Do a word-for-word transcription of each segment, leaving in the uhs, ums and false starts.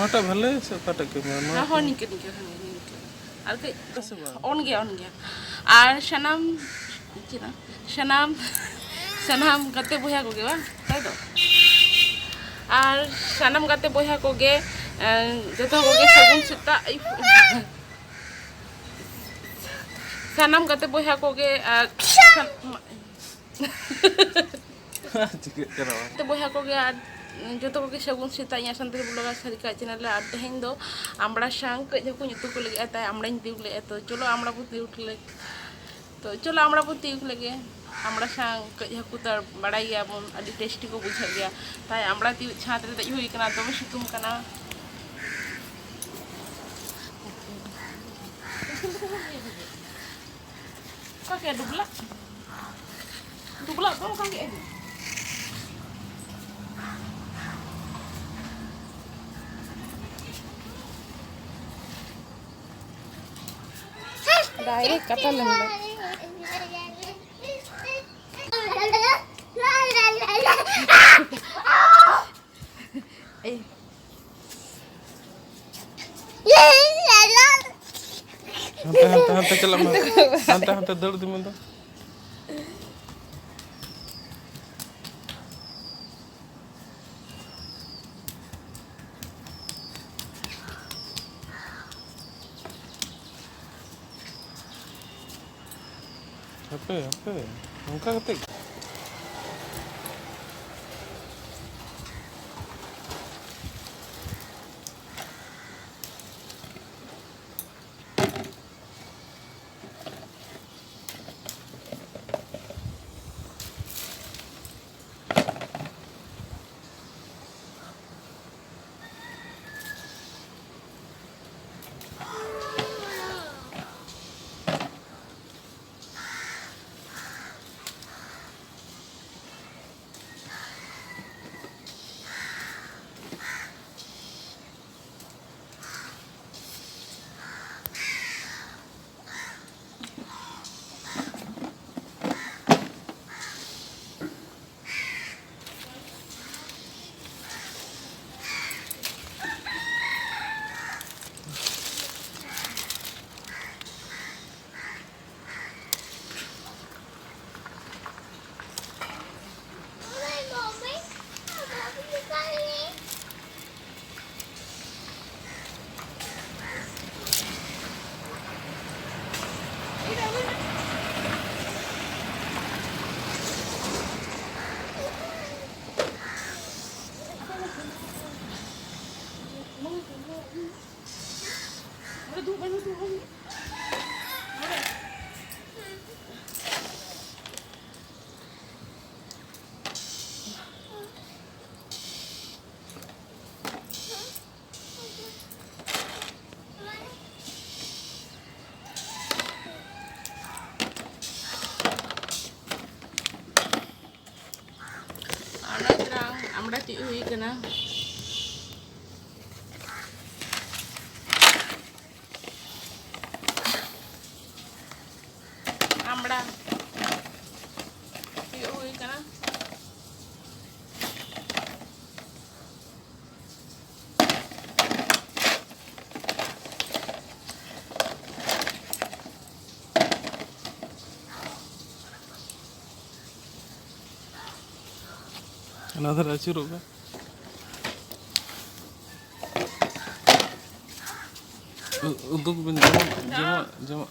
ᱚᱠᱟᱴᱟᱜ ᱵᱷᱟᱞᱮ ᱥᱮ ᱚᱠᱟᱴᱟᱜ ᱠᱮᱢᱮᱨᱟ? ᱱᱚᱣᱟ ᱦᱮᱸ, ᱦᱚᱸ, ᱱᱤᱝᱠᱟᱹ, ᱱᱤᱝᱠᱟᱹ, ᱦᱮᱸ, ᱱᱤᱝᱠᱟᱹ᱾ ᱟᱨ ᱠᱟᱹᱡ ᱥᱮ ᱵᱟᱝ? On ᱜᱮᱭᱟ, on ᱜᱮᱭᱟ᱾ ᱟᱨ ᱥᱟᱱᱟᱢ, ᱪᱮᱫ ᱱᱟ? ᱥᱟᱱᱟᱢ, ᱥᱟᱱᱟᱢ ᱜᱟᱛᱮ ᱵᱚᱭᱦᱟ ᱠᱚᱜᱮ ᱵᱟᱝ, ᱛᱟᱭ ᱛᱚ? ᱟᱨ ᱥᱟᱱᱟᱢ ᱜᱟᱛᱮ ᱵᱚᱭᱦᱟ ᱠᱚᱜᱮ, ᱮᱸ, ᱡᱚᱛᱚ ᱠᱚᱜᱮ ᱥᱟᱹᱜᱩᱱ ᱥᱮᱛᱟᱜ᱾ ᱥᱟᱱᱟᱢ ᱜᱟᱛᱮ ᱵᱚᱭᱦᱟ ᱠᱚᱜᱮ, ᱟᱨ ᱥᱟᱱ-, ᱪᱤᱠᱟᱹᱜ ᱠᱟᱱᱟ ᱵᱟᱝ? ᱛᱚ ᱵᱚᱭᱦᱟ ᱠᱚᱜᱮ ᱟᱨ ᱡᱚᱛᱚ ᱠᱚᱜᱮ ᱥᱟᱹᱜᱩᱱ ᱥᱮᱛᱟᱜ ᱤᱧᱟᱹᱜ ᱥᱟᱱᱛᱟᱲᱤ blogger ᱥᱟᱹᱨᱤᱠᱟᱜ channel ᱨᱮ᱾ ᱟᱨ ᱛᱮᱦᱮᱧ ᱫᱚ ᱟᱢᱲᱟ ᱥᱟᱝ ᱠᱟᱹᱡ ᱦᱟᱹᱠᱩᱧ ᱩᱛᱩ ᱠᱚ ᱞᱟᱹᱜᱤᱫ, ᱟᱨ ᱛᱟᱭ ᱟᱢᱲᱟᱧ ᱛᱤᱭᱳᱜ ᱞᱮᱫᱼᱟ᱾ ᱛᱚ ᱪᱚᱞᱚ ᱟᱢᱲᱟ ᱵᱚ ᱛᱤᱭᱳᱜ ᱞᱮ, ᱛᱚ ᱪᱚᱞᱚ ᱟᱢᱲᱟ ᱵᱚ ᱛᱤᱭᱳᱜ ᱞᱮᱜᱮ᱾ ᱟᱢᱲᱟ ᱥᱟᱝ ᱠᱟᱹᱡ ᱦᱟᱹᱠᱩ ᱛᱚ ᱵᱟᱲᱟᱭ ᱜᱮᱭᱟᱵᱚᱱ, ᱟᱹᱰᱤ tasty ᱠᱚ ᱵᱩᱡᱷᱟᱹᱜ ᱜᱮᱭᱟ᱾ ᱛᱟᱭ ᱟᱢᱲᱟ ᱛᱤᱭᱳᱜ ᱪᱷᱟᱸᱫᱽ ᱨᱮ ᱫᱮᱡ ᱦᱩᱭ ᱠᱟᱱᱟ, ᱫᱚᱢᱮ ᱥᱤᱛᱩᱝ ᱠᱟᱱᱟ᱾ ᱚᱠᱟ ᱠᱮ ᱰᱩᱵᱞᱟᱜ? ᱰᱩᱵᱞᱟᱜ ᱫᱚ ᱚᱱᱠᱟ ᱜᱮ ᱟᱹᱜᱩ᱾ Direct ᱠᱟᱴᱟ ᱞᱮᱱ ᱫᱚ᱾ ᱮᱭ᱾ ᱦᱟᱱᱛᱮ, ᱦᱟᱱᱛᱮ, ᱦᱟᱱᱛᱮ ᱪᱟᱞᱟᱜ ᱢᱮ᱾ ᱦᱟᱱᱛᱮ, ᱦᱟᱱᱛᱮ ᱫᱟᱹᱲ ᱤᱫᱤ ᱢᱮ ᱫᱚ᱾ ᱦᱟᱯᱮ, ᱦᱟᱯᱮ, ᱚᱱᱠᱟ ᱠᱟᱛᱮ ᱜᱮ᱾ ᱟᱢᱲᱟ ᱛᱤᱭᱳᱜ ᱦᱩᱭ ᱠᱟᱱᱟ᱾ ᱟᱢᱲᱟ ᱛᱤᱭᱳᱜ ᱦᱩᱭ ᱠᱟᱱᱟ᱾ ᱚᱱᱟ ᱫᱷᱟᱨᱮ ᱟᱹᱪᱩᱨᱚᱜ ᱢᱮ᱾ ᱩ-, ᱩᱫᱩᱜ ᱵᱤᱱ, ᱡᱮᱢᱚᱱ, ᱡᱮᱢᱚᱱ, ᱡᱮᱢᱚᱱ᱾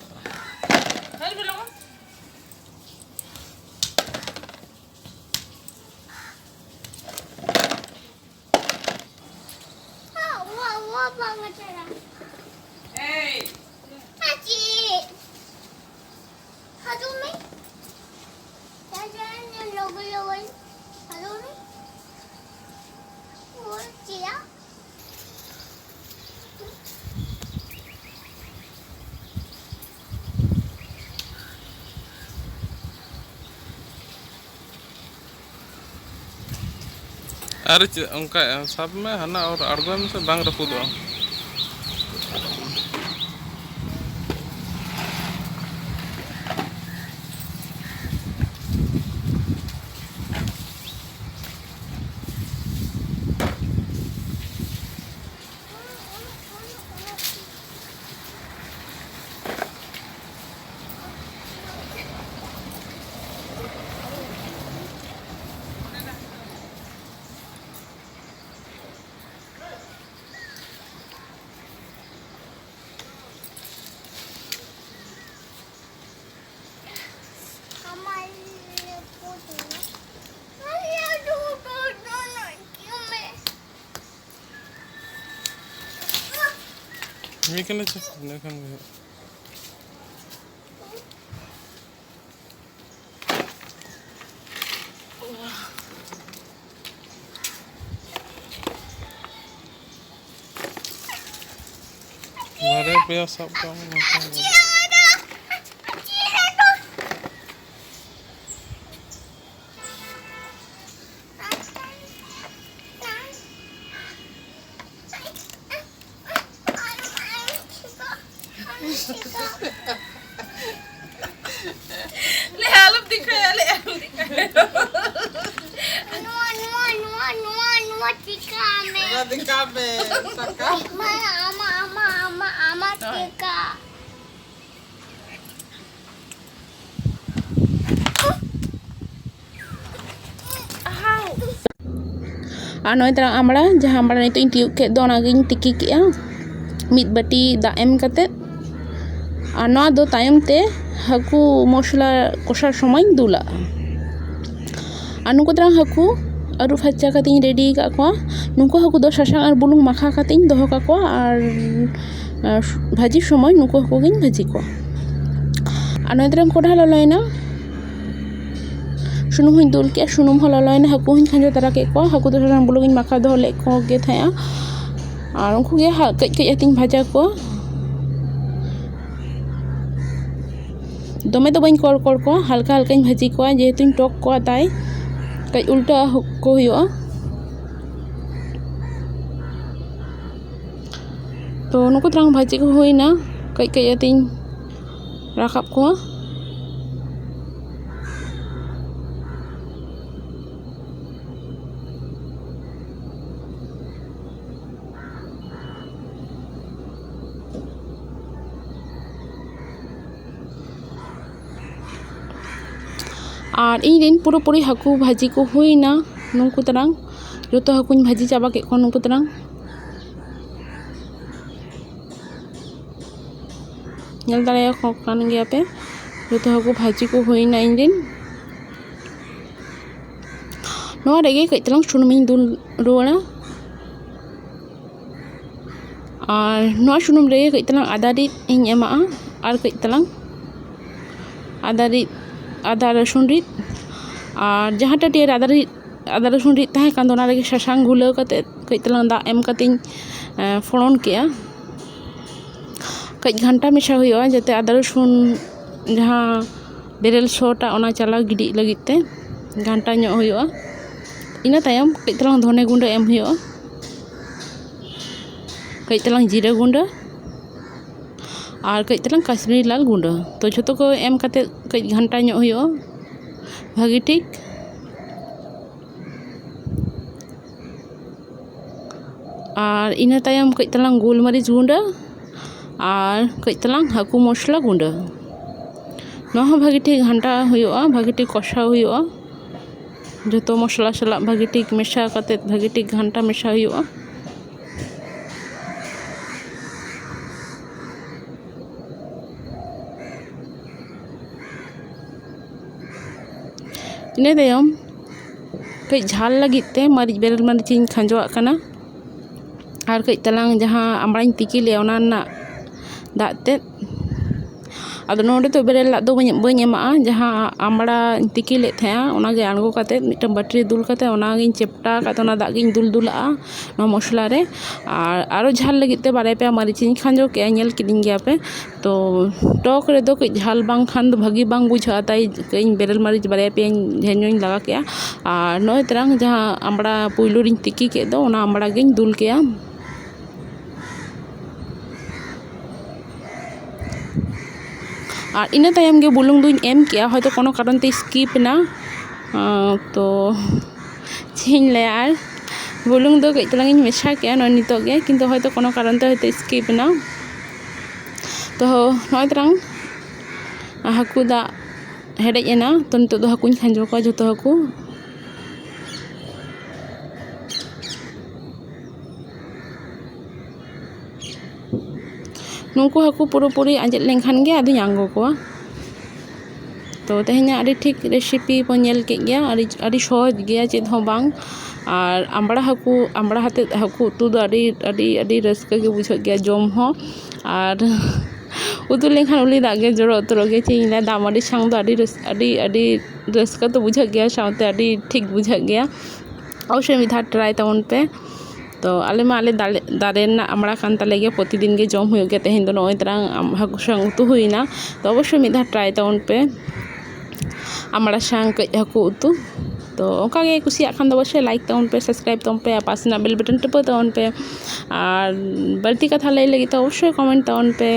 ᱟᱨ ᱪᱮᱫ ᱚᱱᱠᱟ ᱥᱟᱵ ᱢᱮ, ᱦᱟᱱᱟ ᱚᱨ ᱟᱬᱜᱚᱭ ᱢᱮᱥᱮ, ᱵᱟᱝ ᱨᱟᱹᱯᱩᱫᱚᱜᱼᱟ᱾ ᱢᱤᱫ ᱠᱟᱱᱟ ᱪᱮ? ᱤᱱᱟᱹ ᱠᱷᱟᱱ ᱜᱮ ᱦᱩᱭᱩᱜᱼᱟ᱾ ᱵᱟᱨᱭᱟ ᱯᱮᱭᱟ ᱥᱟᱵ ᱠᱟᱜ ᱢᱮ, ᱱᱚᱝᱠᱟ ᱜᱮ᱾ ᱱᱚᱣᱟ, ᱱᱚᱣᱟ, ᱱᱚᱣᱟ, ᱱᱚᱣᱟ, ᱱᱚᱣᱟ ᱪᱤᱠᱟ ᱢᱮ? ᱚᱱᱟ ᱫᱤᱠᱟ ᱢᱮ, ᱥᱟᱠᱟ᱾ ᱢᱟ, ᱟᱢᱟ, ᱟᱢᱟ, ᱟᱢᱟ, ᱟᱢᱟ ᱪᱤᱠᱟ᱾ ᱟᱨ ᱱᱚᱜᱼᱚᱭ ᱛᱟᱞᱟᱝ ᱟᱢᱲᱟ, ᱡᱟᱦᱟᱸ ᱟᱢᱲᱟ ᱱᱤᱛᱚᱜ ᱤᱧ ᱛᱤᱭᱳᱜ ᱠᱮᱫ ᱫᱚ, ᱚᱱᱟᱜᱤᱧ ᱛᱤᱠᱤ ᱠᱮᱜᱼᱟ ᱢᱤᱫ ᱵᱟᱹᱴᱤ ᱫᱟᱜ ᱮᱢ ᱠᱟᱛᱮᱫ᱾ ᱟᱨ ᱱᱚᱣᱟ ᱫᱚ ᱛᱟᱭᱚᱢ ᱛᱮ ᱦᱟᱹᱠᱩ ᱢᱚᱥᱞᱟ ᱠᱚᱥᱟᱣ ᱥᱚᱢᱚᱭᱤᱧ ᱫᱩᱞᱟᱜᱼᱟ᱾ ᱟᱨ ᱱᱩᱠᱩ ᱛᱟᱞᱟᱝ ᱦᱟᱹᱠᱩ ᱟᱹᱨᱩᱵ ᱯᱷᱟᱨᱪᱟ ᱠᱟᱛᱮᱧ ᱨᱮᱰᱤ ᱟᱠᱟᱫ ᱠᱚᱣᱟ᱾ ᱱᱩᱠᱩ ᱦᱟᱹᱠᱩ ᱫᱚ ᱥᱟᱥᱟᱝ ᱟᱨ ᱵᱩᱞᱩᱝ ᱢᱟᱠᱷᱟ ᱠᱟᱛᱮᱧ ᱫᱚᱦᱚ ᱠᱟᱠᱚᱣᱟ ᱟᱨ, ᱟᱨ ᱵᱷᱟᱹᱡᱤ ᱥᱚᱢᱚᱭ ᱱᱩᱠᱩ ᱦᱟᱹᱠᱩ ᱜᱤᱧ ᱵᱷᱟᱹᱡᱤ ᱠᱚᱣᱟ᱾ ᱟᱨ ᱱᱚᱜᱼᱚᱭ ᱛᱟᱞᱟᱝ ᱠᱚᱰᱷᱟ ᱞᱚᱞᱚᱭᱮᱱᱟ, ᱥᱩᱱᱩᱢ ᱦᱚᱸᱧ ᱫᱩᱞ ᱠᱮᱜᱼᱟ, ᱥᱩᱱᱩᱢ ᱦᱚᱸ ᱞᱚᱞᱚᱭᱮᱱᱟ, ᱦᱟᱹᱠᱩ ᱦᱚᱸᱧ ᱠᱷᱟᱸᱡᱚ ᱛᱟᱨᱟ ᱠᱮᱫ ᱠᱚᱣᱟ᱾ ᱦᱟᱹᱠᱩ ᱫᱚ ᱥᱟᱥᱟᱝ ᱵᱩᱞᱩᱝ ᱤᱧ ᱢᱟᱠᱷᱟᱣ ᱫᱚᱦᱚ ᱞᱮᱫ ᱠᱚ ᱜᱮ ᱛᱟᱦᱮᱸᱜᱼᱟ᱾ ᱟᱨ ᱩᱱᱠᱩ ᱜᱮ ᱦᱟᱸᱜ ᱠᱟᱹᱡ ᱠᱟᱹᱡ ᱟᱛᱮᱧ ᱵᱷᱟᱡᱟ ᱠᱚᱣᱟ᱾ ᱫᱚᱢᱮ ᱫᱚ ᱵᱟᱹᱧ ᱠᱚᱲ ᱠᱚᱲ ᱠᱚᱣᱟ, ᱦᱟᱞᱠᱟ ᱦᱟᱞᱠᱟᱧ ᱵᱷᱟᱹᱡᱤ ᱠᱚᱣᱟ, ᱡᱮᱦᱮᱛᱩᱧ ᱴᱚᱠ ᱠᱚᱣᱟ ᱛᱟᱭ᱾ ᱠᱟᱹᱡ ᱩᱞᱴᱟᱹ ᱠᱚ ᱦᱩᱭᱩᱜᱼᱟ᱾ ᱛᱚ ᱱᱩᱠᱩ ᱛᱟᱞᱟᱝ ᱵᱷᱟᱹᱡᱤ ᱠᱚ ᱦᱩᱭᱱᱟ, ᱠᱟᱹᱡ ᱠᱟᱹᱡ ᱟᱛᱮᱧ ᱨᱟᱠᱟᱵ ᱠᱚᱣᱟ᱾ ᱟᱨ ᱤᱧ ᱨᱮᱱ ᱯᱩᱨᱟᱹᱯᱩᱨᱤ ᱦᱟᱹᱠᱩ ᱵᱷᱟᱹᱡᱤ ᱠᱚ ᱦᱩᱭᱱᱟ᱾ ᱱᱩᱠᱩ ᱛᱟᱞᱟᱝ ᱡᱚᱛᱚ ᱦᱟᱹᱠᱩᱧ ᱵᱷᱟᱹᱡᱤ ᱪᱟᱵᱟ ᱠᱮᱫ ᱠᱚᱣᱟ᱾ ᱱᱩᱠᱩ ᱛᱟᱞᱟᱝ ᱧᱮᱞ ᱫᱟᱲᱮᱭᱟᱠᱚ ᱠᱟᱱ ᱜᱮᱭᱟ ᱯᱮ, ᱡᱚᱛᱚ ᱦᱟᱹᱠᱩ ᱵᱷᱟᱹᱡᱤ ᱠᱚ ᱦᱩᱭᱱᱟ ᱤᱧ ᱨᱮᱱ᱾ ᱱᱚᱣᱟ ᱨᱮᱜᱮ ᱠᱟᱹᱡ ᱛᱟᱞᱟᱝ ᱥᱩᱱᱩᱢᱤᱧ ᱫᱩᱞ ᱨᱩᱣᱟᱹᱲᱟ᱾ ᱟᱨ ᱱᱚᱣᱟ ᱥᱩᱱᱩᱢ ᱨᱮᱜᱮ ᱠᱟᱹᱡ ᱛᱟᱞᱟᱝ ᱟᱫᱟ ᱨᱤᱫ ᱤᱧ ᱮᱢᱟᱜᱼᱟ, ᱟᱨ ᱠᱟᱹᱡ ᱛᱟᱞᱟᱝ ᱟᱫᱟ ᱨᱤᱫ, ᱟᱫᱟ ᱨᱟᱹᱥᱩᱱ ᱨᱤᱫ, ᱟᱨ ᱡᱟᱦᱟᱸ ᱴᱟᱹᱴᱭᱟᱹ ᱨᱮ ᱟᱫᱟ ᱨᱤᱫ, ᱟᱫᱟ ᱨᱟᱹᱥᱩᱱ ᱨᱤᱫ ᱛᱟᱦᱮᱸ ᱠᱟᱱ ᱫᱚ, ᱚᱱᱟ ᱨᱮᱜᱮ ᱥᱟᱥᱟᱝ ᱜᱩᱞᱟᱹᱣ ᱠᱟᱛᱮ ᱠᱟᱹᱡ ᱛᱟᱞᱟᱝ ᱫᱟᱜ ᱮᱢ ᱠᱟᱛᱮᱧ, ᱮᱸ, ᱯᱷᱚᱲᱚᱱ ᱠᱮᱜᱼᱟ᱾ ᱠᱟᱹᱡ ᱜᱷᱟᱱᱴᱟ ᱢᱮᱥᱟ ᱦᱩᱭᱩᱜᱼᱟ, ᱡᱟᱛᱮ ᱟᱫᱟ ᱨᱟᱹᱥᱩᱱ ᱡᱟᱦᱟᱸ ᱵᱮᱨᱮᱞ ᱥᱚᱴᱟ, ᱚᱱᱟ ᱪᱟᱞᱟᱣ ᱜᱤᱰᱤᱜ ᱞᱟᱹᱜᱤᱫ ᱛᱮ ᱜᱷᱟᱱᱴᱟ ᱧᱚᱜ ᱦᱩᱭᱩᱜᱼᱟ᱾ ᱤᱱᱟᱹ ᱛᱟᱭᱚᱢ ᱠᱟᱹᱡ ᱛᱟᱞᱟᱝ ᱫᱷᱚᱱᱮ ᱜᱩᱸᱰᱟᱹ ᱮᱢ ᱦᱩᱭᱩᱜᱼᱟ, ᱠᱟᱹᱡ ᱛᱟᱞᱟᱝ ᱡᱤᱨᱟᱹ ᱜᱩᱸᱰᱟᱹ ᱟᱨ ᱠᱟᱹᱡ ᱛᱟᱞᱟᱝ ᱠᱟᱥᱢᱤᱨᱤ ᱞᱟᱞ ᱜᱩᱸᱰᱟᱹ᱾ ᱛᱚ ᱡᱷᱚᱛᱚ ᱠᱚ ᱮᱢ ᱠᱟᱛᱮ ᱠᱟᱹᱡ ᱜᱷᱟᱱᱴᱟ ᱧᱚᱜ ᱦᱩᱭᱩᱜᱼᱟ᱾ ᱵᱷᱟᱹᱜᱤ ᱴᱷᱤᱠ᱾ ᱟᱨ ᱤᱱᱟᱹ ᱛᱟᱭᱚᱢ ᱠᱟᱹᱡ ᱛᱟᱞᱟᱝ ᱜᱳᱞᱢᱟᱹᱨᱤᱪ ᱜᱩᱸᱰᱟᱹ ᱟᱨ ᱠᱟᱹᱡ ᱛᱟᱞᱟᱝ ᱦᱟᱹᱠᱩ ᱢᱚᱥᱞᱟ ᱜᱩᱸᱰᱟᱹ᱾ ᱱᱚᱣᱟ ᱦᱚᱸ ᱵᱷᱟᱹᱜᱤ ᱴᱷᱤᱠ ᱜᱷᱟᱱᱴᱟ ᱦᱩᱭᱩᱜᱼᱟ, ᱵᱷᱟᱹᱜᱤ ᱴᱷᱤᱠ ᱠᱚᱥᱟᱣ ᱦᱩᱭᱩᱜᱼᱟ᱾ ᱡᱚᱛᱚ ᱢᱚᱥᱞᱟ ᱥᱟᱞᱟᱜ ᱵᱷᱟᱹᱜᱤ ᱴᱷᱤᱠ ᱢᱮᱥᱟ ᱠᱟᱛᱮᱫ ᱵᱷᱟᱹᱜᱤ ᱴᱷᱤᱠ ᱜᱷᱟᱱᱴᱟ ᱢᱮᱥᱟ ᱦᱩᱭᱩᱜᱼᱟ᱾ ᱤᱱᱟᱹ ᱛᱟᱭᱚᱢ ᱠᱟᱹᱡ ᱡᱷᱟᱞ ᱞᱟᱹᱜᱤᱫ ᱛᱮ ᱢᱟᱹᱨᱤᱪ, ᱵᱮᱨᱮᱞ ᱢᱟᱹᱨᱤᱪ ᱤᱧ ᱠᱷᱟᱸᱡᱚᱣᱟᱜ ᱠᱟᱱᱟ᱾ ᱟᱨ ᱠᱟᱹᱡ ᱛᱟᱞᱟᱝ ᱡᱟᱦᱟᱸ ᱟᱢᱲᱟᱧ ᱛᱤᱠᱤ ᱞᱮᱫᱼᱟ, ᱚᱱᱟ ᱨᱮᱱᱟᱜ ᱫᱟᱜ ᱛᱮᱫ᱾ ᱟᱫᱚ ᱱᱚᱰᱮ ᱫᱚ ᱵᱮᱨᱮᱞ ᱫᱟᱜ ᱫᱚ ᱵᱟᱹᱧ, ᱵᱟᱹᱧ ᱮᱢᱟᱜᱼᱟ᱾ ᱡᱟᱦᱟᱸ ᱟᱢᱲᱟᱧ ᱛᱤᱠᱤ ᱞᱮᱫ ᱛᱟᱦᱮᱸᱜᱼᱟ, ᱚᱱᱟᱜᱮ ᱟᱬᱜᱚ ᱠᱟᱛᱮᱫ ᱢᱤᱫᱴᱟᱝ ᱵᱟᱹᱴᱤ ᱨᱮ ᱫᱩᱞ ᱠᱟᱛᱮᱫ ᱚᱱᱟᱜᱤᱧ ᱪᱮᱯᱴᱟ ᱟᱠᱟᱫ, ᱚᱱᱟ ᱫᱟᱜ ᱜᱤᱧ ᱫᱩᱞ ᱫᱩᱞᱟᱜᱼᱟ ᱱᱚᱣᱟ ᱢᱚᱥᱞᱟ ᱨᱮ᱾ ᱟᱨ ᱟᱨᱚ ᱡᱷᱟᱞ ᱞᱟᱹᱜᱤᱫ ᱛᱮ ᱵᱟᱨᱭᱟ ᱯᱮᱭᱟ ᱢᱟᱹᱨᱤᱪ ᱤᱧ ᱠᱷᱟᱸᱡᱚ ᱠᱮᱜᱼᱟ, ᱧᱮᱞ ᱠᱤᱫᱤᱧ ᱜᱮᱭᱟ ᱯᱮ᱾ ᱛᱚ ᱴᱚᱠ ᱨᱮᱫᱚ ᱠᱟᱹᱡ ᱡᱷᱟᱞ ᱵᱟᱝᱠᱷᱟᱱ ᱫᱚ ᱵᱷᱟᱹᱜᱤ ᱵᱟᱝ ᱵᱩᱡᱷᱟᱹᱜᱼᱟ, ᱛᱟᱭ ᱠᱟᱹᱡ ᱤᱧ ᱵᱮᱨᱮᱞ ᱢᱟᱹᱨᱤᱪ ᱵᱟᱨᱭᱟ ᱯᱮᱭᱟᱧ ᱰᱷᱮᱨ ᱧᱚᱜ ᱤᱧ ᱞᱟᱜᱟᱣ ᱠᱮᱜᱼᱟ᱾ ᱟᱨ ᱱᱚᱜᱼᱚᱭ ᱛᱟᱨᱟᱝ ᱡᱟᱦᱟᱸ ᱟᱢᱲᱟ ᱯᱩᱭᱞᱩ ᱨᱤᱧ ᱛᱤᱠᱤ ᱠᱮᱫ ᱫᱚ, ᱚᱱᱟ ᱟᱢᱲᱟ ᱜᱤᱧ ᱫᱩᱞ ᱠᱮᱜᱼᱟ᱾ ᱟᱨ ᱤᱱᱟᱹ ᱛᱟᱭᱚᱢ ᱜᱮ ᱵᱩᱞᱩᱝ ᱫᱩᱧ ᱮᱢ ᱠᱮᱜᱼᱟ, ᱦᱚᱭᱛᱳ ᱠᱳᱱᱳ ᱠᱟᱨᱚᱱ ᱛᱮ skip ᱮᱱᱟ᱾ ᱟᱸ, ᱛᱚ ᱪᱮᱫ ᱤᱧ ᱞᱟᱹᱭᱟ, ᱟᱨ ᱵᱩᱞᱩᱝ ᱫᱚ ᱠᱟᱹᱡ ᱛᱟᱞᱟᱝ ᱤᱧ ᱢᱮᱥᱟ ᱠᱮᱜᱼᱟ ᱱᱚᱜᱼᱚᱭ ᱱᱤᱛᱚᱜ ᱜᱮ, ᱠᱤᱱᱛᱩ ᱦᱚᱭᱛᱳ ᱠᱳᱱᱳ ᱠᱟᱨᱚᱱ ᱛᱮ ᱦᱚᱭᱛᱳ skip ᱮᱱᱟ᱾ ᱛᱚ ᱱᱚᱜᱼᱚᱭ ᱛᱟᱞᱟᱝ ᱦᱟᱹᱠᱩ ᱫᱟᱜ ᱦᱮᱰᱮᱡ ᱮᱱᱟ, ᱛᱚ ᱱᱤᱛᱚᱜ ᱫᱚ ᱦᱟᱹᱠᱩᱧ ᱠᱷᱟᱸᱡᱚ ᱠᱚᱣᱟ ᱡᱷᱚᱛᱚ ᱦᱟᱹᱠᱩ᱾ ᱱᱩᱠᱩ ᱦᱟᱹᱠᱩ ᱯᱩᱨᱟᱹᱯᱩᱨᱤ ᱟᱸᱡᱮᱫ ᱞᱮᱱᱠᱷᱟᱱ ᱜᱮ ᱟᱫᱚᱧ ᱟᱬᱜᱚ ᱠᱚᱣᱟ᱾ ᱛᱚ ᱛᱮᱦᱮᱧᱟᱜ ᱟᱹᱰᱤ ᱴᱷᱤᱠ recipe ᱵᱚᱱ ᱧᱮᱞ ᱠᱮᱫ ᱜᱮᱭᱟ, ᱟᱹᱰᱤ, ᱟᱹᱰᱤ ᱥᱚᱦᱚᱡᱽ ᱜᱮᱭᱟ, ᱪᱮᱫ ᱦᱚᱸ ᱵᱟᱝ᱾ ᱟᱨ ᱟᱢᱲᱟ ᱦᱟᱹᱠᱩ, ᱟᱢᱲᱟ ᱟᱛᱮᱫ ᱦᱟᱹᱠᱩ ᱩᱛᱩ ᱫᱚ ᱟᱹᱰᱤ, ᱟᱹᱰᱤ, ᱟᱹᱰᱤ ᱨᱟᱹᱥᱠᱟᱹ ᱜᱮ ᱵᱩᱡᱷᱟᱹᱜ ᱜᱮᱭᱟ ᱡᱚᱢ ᱦᱚᱸ᱾ ᱟᱨ ᱩᱛᱩ ᱞᱮᱱᱠᱷᱟᱱ ᱩᱞᱤ ᱫᱟᱜ ᱜᱮ ᱡᱚᱨᱚ ᱩᱛᱟᱹᱨᱚᱜ ᱜᱮᱭᱟ᱾ ᱪᱮᱫ ᱤᱧ ᱞᱟᱹᱭᱟ, ᱫᱟᱜ ᱢᱟᱹᱰᱤ ᱥᱟᱝ ᱫᱚ ᱟᱹᱰᱤ ᱨᱟᱹᱥ-, ᱟᱹᱰᱤ, ᱟᱹᱰᱤ ᱨᱟᱹᱥᱠᱟᱹ ᱫᱚ ᱵᱩᱡᱷᱟᱹᱜ ᱜᱮᱭᱟ, ᱥᱟᱶᱛᱮ ᱟᱹᱰᱤ ᱴᱷᱤᱠ ᱵᱩᱡᱷᱟᱹᱜ ᱜᱮᱭᱟ᱾ ᱚᱵᱚᱥᱥᱳᱭ ᱢᱤᱫ ᱫᱷᱟᱣ try ᱛᱟᱵᱚᱱ ᱯᱮ᱾ ᱛᱚ ᱟᱞᱮ ᱢᱟ ᱟᱞᱮ ᱫᱟᱨᱮ, ᱫᱟᱨᱮ ᱨᱮᱱᱟᱜ ᱟᱢᱲᱟ ᱠᱟᱱ ᱛᱟᱞᱮ ᱜᱮᱭᱟ, ᱯᱨᱚᱛᱤᱫᱤᱱ ᱜᱮ ᱡᱚᱢ ᱦᱩᱭᱩᱜ ᱜᱮᱭᱟ᱾ ᱛᱮᱦᱮᱧ ᱫᱚ ᱱᱚᱜᱼᱚᱭ ᱛᱟᱨᱟᱝ ᱟᱢ-, ᱦᱟᱹᱠᱩ ᱥᱟᱝ ᱩᱛᱩ ᱦᱩᱭᱱᱟ᱾ ᱛᱚ ᱚᱵᱚᱥᱥᱳᱭ ᱢᱤᱫ ᱫᱷᱟᱣ try ᱛᱟᱵᱚᱱ ᱯᱮ ᱟᱢᱲᱟ ᱥᱟᱝ ᱠᱟᱹᱡ ᱦᱟᱹᱠᱩ ᱩᱛᱩ᱾ ᱛᱚ ᱚᱱᱠᱟ ᱜᱮ ᱠᱩᱥᱤᱭᱟᱜ ᱠᱷᱟᱱ ᱫᱚ ᱚᱵᱚᱥᱥᱳᱭ like ᱛᱟᱵᱚᱱ ᱯᱮ, subscribe ᱛᱟᱵᱚᱱ ᱯᱮ, ᱟᱨ ᱯᱟᱥᱮ ᱨᱮᱱᱟᱜ bell button ᱴᱤᱯᱟᱹᱣ ᱛᱟᱵᱚᱱ ᱯᱮ᱾ ᱟᱨ ᱵᱟᱹᱲᱛᱤ ᱠᱟᱛᱷᱟ ᱞᱟᱹᱭ ᱞᱟᱹᱜᱤᱫ ᱛᱮ ᱚᱵᱚᱥᱥᱳᱭ comment ᱛᱟᱵᱚᱱ ᱯᱮ᱾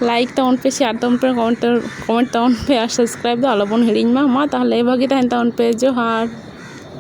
ᱞᱟᱭᱤᱠ ᱛᱟᱵᱚᱱ ᱯᱮ, ᱥᱮᱭᱟᱨ ᱛᱟᱵᱚᱱ ᱯᱮ, ᱠᱚᱢᱮᱱᱴ ᱠᱚᱢᱮᱱᱴ ᱛᱟᱵᱚᱱ ᱯᱮ ᱟᱨ ᱥᱟᱵᱥᱠᱨᱟᱭᱤᱵ ᱫᱚ ᱟᱞᱚᱵᱚᱱ ᱦᱤᱲᱤᱧ ᱢᱟ᱾ ᱢᱟ ᱛᱟᱦᱚᱞᱮ ᱵᱷᱟᱹᱜᱤ ᱛᱟᱦᱮᱱ ᱛᱟᱵᱚᱱ ᱯᱮ᱾ ᱡᱚᱦᱟᱨ᱾